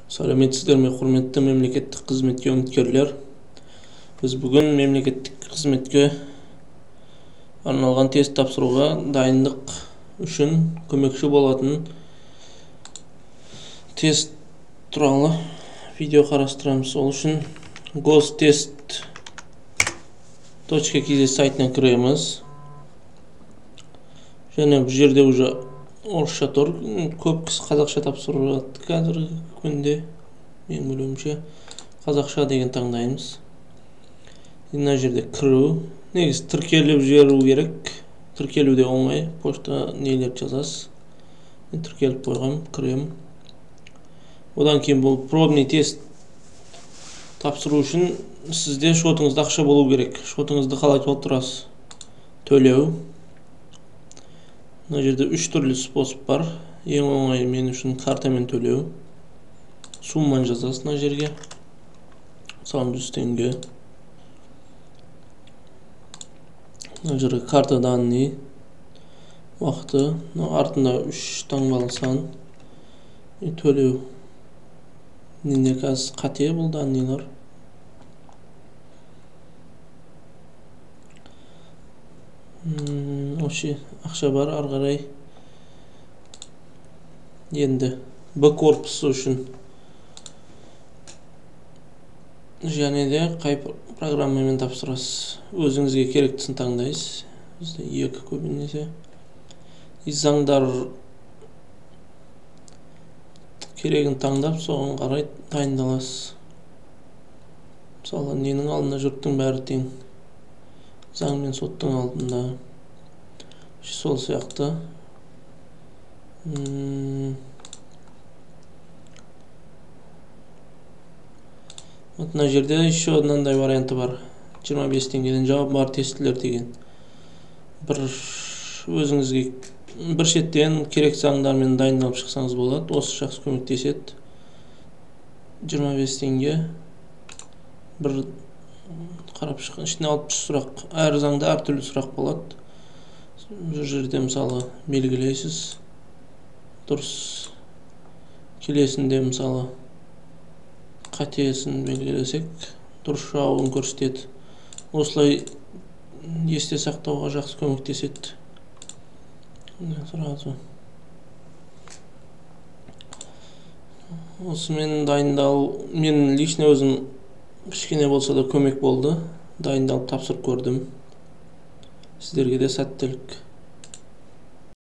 Сәлеметсіздер ме, құрметті мемлекеттік қызметке үміткерлер. Біз бүгін мемлекеттік қызметке арналған тест тапсыруға дайындық үшін көмекші болатын тест туралы видео қарастырамыз. Ол үшін gostest.kz сайтына кіреміз. Және бұл жерде уже орысша тұр. Көп кісі қазақша тапсырып қазіргі күнде, менің білуімше, қазақша деген таңдаймыз. Мына жерде кіру, негізі тіркеліп жіберу керек. Тіркелу де оңай, пошта нелер жазасыз. Мен тіркеліп қойғам, кірем. Одан кейін бұл пробный тест тапсыру үшін сізде шотыңызда ақша болу керек. Шотыңызды қалай толтырасыз? Төлеу. Мына жерде үш түрлі способ бар. Ең оңайы мен үшін картамен төлеу. Сумманы жазасыз мына жерге. Мысалы, 100 теңге. Мына жерге карта данные, уақыты, мына артында 3 таңбалы сан. Төлеу. Менде қазір қате бұл данныйлар. Вообще ақша бар, ары қарай енді Б корпусы үшін және де қай программамен тапсырасыз, өзіңізге керектісін таңдайсыз. Бізде екі көбінесе заңдар керегін таңдап, соған қарай дайындаласыз. Мысалы, ненің алдында жұрттың бәрі тең, заң мен соттың алдында. Сол сияқты. Вот мына жерде еще мынандай варианты бар. 25 теңгеден жауап бар тестілер деген. Бір өзіңізге бір шеттен керек заңдармен дайындалып шықсаңыз болады. Осы жақсы көмектеседі. 25 теңге бір қарап шыққан, ішінде 60 сұрақ. Әр заңда әртүрлі сұрақ болады. Бұл жерде мысалы белгілейсіз. Дұрыс. Келесінде мысалы қатесін белгілесек, дұрыс жауабын көрсетеді. Осылай есте сақтауға жақсы көмектеседі. Сразу. Осымен дайындал, мен лично өзім кішкене болса да көмек болды. Дайындалып тапсырып көрдім. Сіздерге де сәттілік.